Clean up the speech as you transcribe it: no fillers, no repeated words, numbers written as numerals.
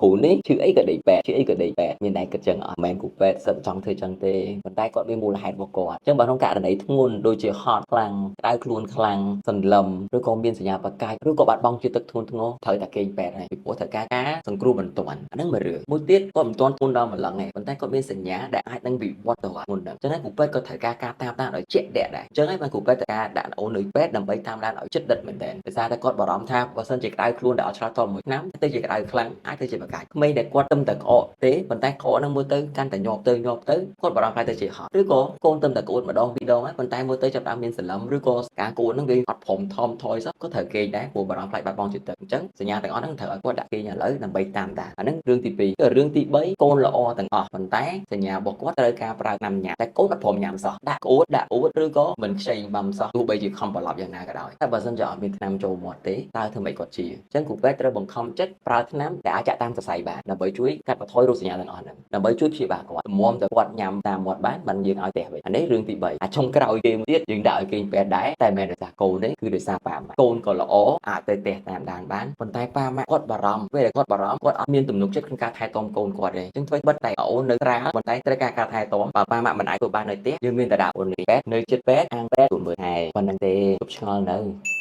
គ្រូនេះឈឺអីក៏ដេកពេទ្យឈឺអីក៏ដេកពេទ្យមានតែគិតចឹងអត់មិនមែនគ្រូពេទ្យសិតចង់ធ្វើចឹងទេប៉ុន្តែគាត់មានមូលហេតុរបស់គាត់អញ្ចឹងបើក្នុងករណីធ្ងន់ដូចជាហត់ខ្លាំងក្តៅខ្លួនខ្លាំងសន្លឹមឬក៏មានសញ្ញាបកាច់ឬក៏បាត់បង់ជាតិទឹកធ្ងន់ធ្ងរត្រូវតែគេងពេទ្យហើយពីព្រោះត្រូវការការសង្គ្រោះបន្ទាន់អាហ្នឹងមួយរឿងមួយទៀតគាត់មិនទាន់ធ្ងន់ដល់ម្លឹងទេប៉ុន្តែគាត់មានសញ្ញាដែលអាចនឹងវិវត្តទៅធ្ងន់ហ្នឹងអញ្ចឹងហើយគ្រូពេទ្យក៏ត្រូវការការតាមដានឲ្យជាក់លាក់ដែរអញ្ចឹងហើយបានគ្រូពេទ្យត្រូវការដាក់អូននៅពេទ្យដើម្បីតាមដានឲ្យជិតដិតមែនទែនដោយសារតែគាត់បារម្ភថាបើសិនជាក្តៅខ្លួនដែលអត់ឆ្លើយតបមួយឆ្នាំទៅជាក្តៅខ្លាំងអាចទៅជាបកាច់ក្មេងដែលគាត់ទឹមតែក្អកទេប៉ុន្តែក្អកហ្នឹងមើលទៅកាន់តែញាប់ទៅញាប់ទៅគាត់បារម្ភខ្លាចទៅជាហត់ឬក៏កូនទឹមតែក្អួតម្ដងពីរដងហើយប៉ុន្តែមើលទៅចាប់ផ្ដើមមានសន្លឹមឬក៏ការក្អួតហ្នឹងវាអត់ព្រមថមថយសោះក៏ត្រូវគេងដែរព្រោះបារម្ភខ្លាចបាត់បង់ជាតិទឹកអញ្ចឹងសញ្ញាទាំងអស់ហ្នឹងត្រូវឲ្យគាត់ដាក់គេងឥឡូវដើម្បីតាមដានអាហ្នឹងរឿងទី2គឺរឿងទី3កូនល្អទាំងអស់ប៉ុន្តែសញ្ញារបស់គាត់ត្រូវការប្រើថ្នាំញ៉ាំតែកូនអត់ព្រមញ៉ាំសោះដាក់ក្អួតដាក់អួតឬក៏មិនខ្ចីបាំសោះទោះបីជាខំប្រឡប់យ៉ាងណាក៏ដោយតែបើសិនជាអត់មានថ្នាំចូលមាត់ទេតើធ្វើម៉េចគាត់ជាអញ្ចឹងគ្រូពេទ្យត្រូវបង្ខំចិត្តប្រើថ្នាំដែលអាចចាក់តាមសរសៃបានដើម្បីជួយកាត់បន្ថយរោគសញ្ញាទាំងអស់ហ្នឹងដើម្បីជួយព្យាបាលគាត់ទម្រាំតែគាត់ញ៉ាំតាមមាត់បានបានយើងឲ្យផ្ទះវិញអានេះរឿងទី3អាចុងក្រោយគេមួយទៀតយើងដាក់ឲ្យគេងពេទ្យដែរតែមិនមែនដោយសារកូនទេគឺដោយសារប៉ាម៉ាក់កូនក៏ល្អអាចទៅផ្ទះតាមដានបានប៉ុន្តែប៉ាម៉ាក់គាត់បារម្ភពេលដែលគាត់បារម្ភគាត់អត់មានទំនុកចិត្តក្នុងការថែទាំកូនគាត់ទេអញ្ចឹងធ្វើបិទតែអូននៅត្រាលប៉ុន្តែត្រូវការការថែទាំបើប៉ាម៉ាក់មិនអាចធ្វើបាននៅផ្ទះយើងមានតែដាក់អូននេះពេទ្យនៅចិត្តពេទ្យអាងពេទ្យទូមើលថែប៉ុណ្្នឹងទេជប់ឆ្ងល់នៅ។